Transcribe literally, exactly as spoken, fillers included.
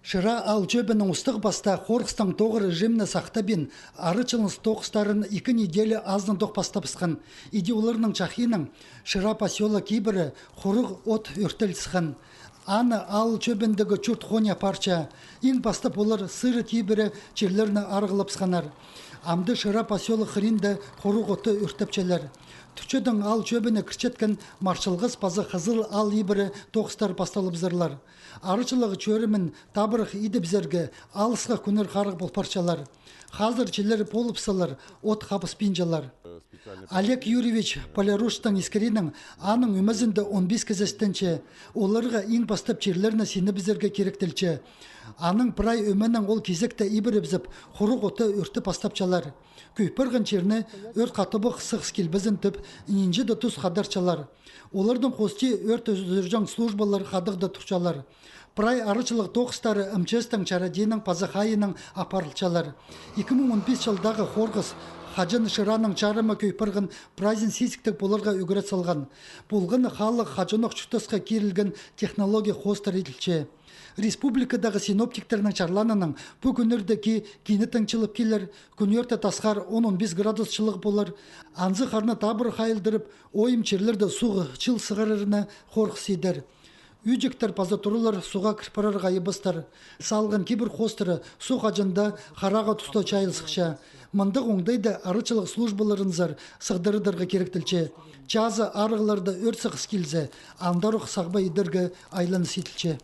Шира аал чӧбінің устағ пастаа хорғыстаң тоғыр іҷемні сахтабин, арачылығ тоғыстарын ікі неделя азынадох пастабысхан. Иди оларның чахиинаң Шира посёлок ибіре хуруғ от ӧртеліскен. Аны аал чӧбіндегі чурт хоня парча. Иң пастап олар сыра ибіре чирлерні арығлабысханнар. Амды Шира посёлок хыринда хуруғ отты ӧртепчелер. Турчудың аал чӧбіне кірчеткен Марчылғас паза Хызыл аал ибіре тоғыстар пасталыбызарлар. Арачылығ чӧрімін табырах идібізерге алысха кӱннер харығ пол парчалар. Хазыр чирлер полыбыссалар, от хабыспинчалар. Олег Юрьевич Поляруштың искірінең, аның ӧмезінде он пис кізі істенче. Оларға иң пастап чирлерні синібізерге киректелче. Аның прай ӧменең ол кизекті ибірібізіп, хуруғ отты ӧртеп пастапчалар. Кӧй парған чирні ӧрт хатабох сығыс килбезін тіп, нинҷе-де тус хадарчалар. Оларның хости ӧрт ӱзӱрҷең службалар хадығда турчалар. Прай арачылығ тоғыстары МЧС-тің чарадиинаң паза хайинаң апарылчалар. Ікі муң он пис чылдағы хорғыс хаҷан Шираның чарымы кӧй парған прайзын сизіктіг поларға ӱгрет салған. Полған на халых хаҷанох чуртасха кирілген технология хоостыра иділче. Республикадағы синоптиктернің чарлааныннаң, пу кӱннерде ки кинетін чылып килер, кӱнӧрте тасхар он-он пис градус чылығ полар. Анзы харны табырах айылдырып, ойым чирлерде суғ чыл сығарарына хорғыс идер. Ӱҷектер паза туралар суға кір парарға айабастар. Салған кибір хоостыра суғ хаҷан даа харағы туста чайыл сыхча. Мындағ оңдайда арачылығ службаларынзар сығдырадарға киректелче. Чазы арығларда ӧрт сығыс килзе, андарох сағба идерге айланыс иділче.